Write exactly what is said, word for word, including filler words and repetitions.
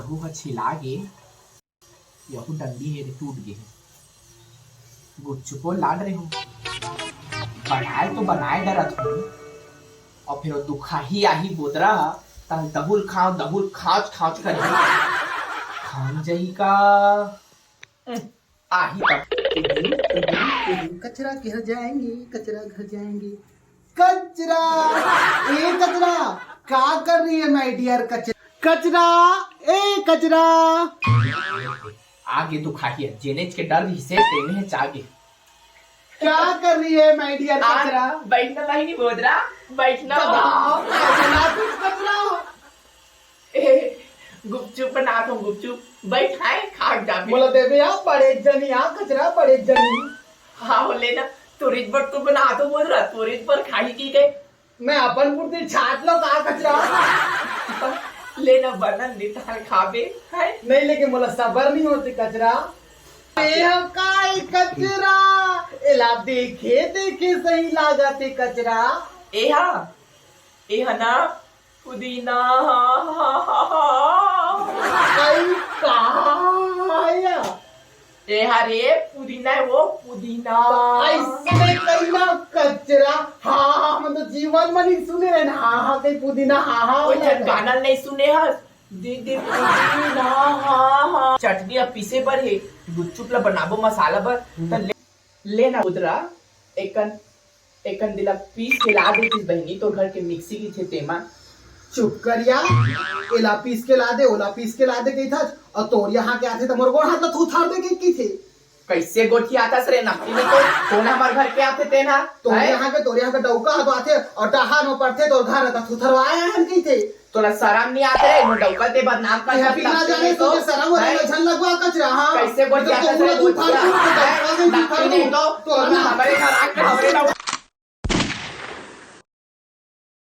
वो ह छिला गे, यहू डंडी हे रे, टूट गे हे। गुपचुपो ला डरे हूँ, बनाए तो बनाए डरत हूँ, अउ फिर वो दुखाही आही बोदरा, तहन दहुल खाव, दहुल खाच खाच कर खान जही का। आही तब। कचरा घर जाएंगे, कचरा घर जाएंगे। कचरा, ए कचरा, का कर रही है my dear कचरा? कचरा, ए कचरा। आगे तो खाही है, जेनेच के डर ही से तेने है चागे। क्या कर रही है my dear आ, कचरा? बैठना भाई नहीं बोदरा, बैठना। दबाओ, ऐसे ना कुछ कचरा। ए, गुपचुप बनात हूँ, गुपचुप। बैठ, हाय, खा जाबे। मोला देबे यार, बड़े जनी यार, कचरा बड़े जनी। हाँ, हो लेना, तोरेज बर तो बनात हूँ बोदरा, तोरेज बर खाही की गए। मैं अपन पुरती छाट लो का कचरा? लेना बनन निताल खाबे, है? नहीं, लेकिन मोला सबर नहीं होती कचरा। ए हो काय कचरा? एला देखे, देखे सही लागत हे कचरा। ए हा, ए हा ना, पुदीना, हा, हा, हा, हा। आई, कहाँ आया? ए हा रे, पुदीना है वो, पुदीना। ऐसने कहीं ना कचरा। हाँ, हाँ, हाँ, मैं तो जीवन में नहीं सुने रहे ना। हाँ, हाँ, कहीं पुदीना, हाँ, हाँ, वो वाला। जब गाना नहीं सुने हस, दीदी पुदीना, हाँ, हाँ। चटनी अब पीसे बर हे, गुपचुप ला बनाबो मसाला बर, हम्म। त ले, ले ना उदरा, एकन एकन दिला पीस के ला देतिस बहिनी, तोर घर के मिक्सी कहिथे तेमा। चुप कर या, एला पीस के ला दे, ओला पीस के ला दे कहिथस, अउ तोर यहाँ के आथे त मोर गोड़ हाथ ला थूथार दे कहिथे। कैसे गोठियाथस रे नकली में तो, कोन हमर घर के आथे तेन हा? तोर हैं? यहाँ के, तोर यहाँ के डौका ह तो आथे, अउ डहान म परथे तोर घर ह त थूथरवाए हन कहिथे। तोला शरम नहीं आते रे, मोर डौका ते बदनाम कर ये सकता बिना जाने है तो, तो शरम हो रहा है, हैं? झन लगवा कचरा, हाँ। कैसे बोल ये तो जाता है, तोला बोल थूथार दिया। दूँ, तो हैं? डौका से नकली थूथार नहीं दूँ। तो, तो तोला ना। हमारे घर आके हमारे डौका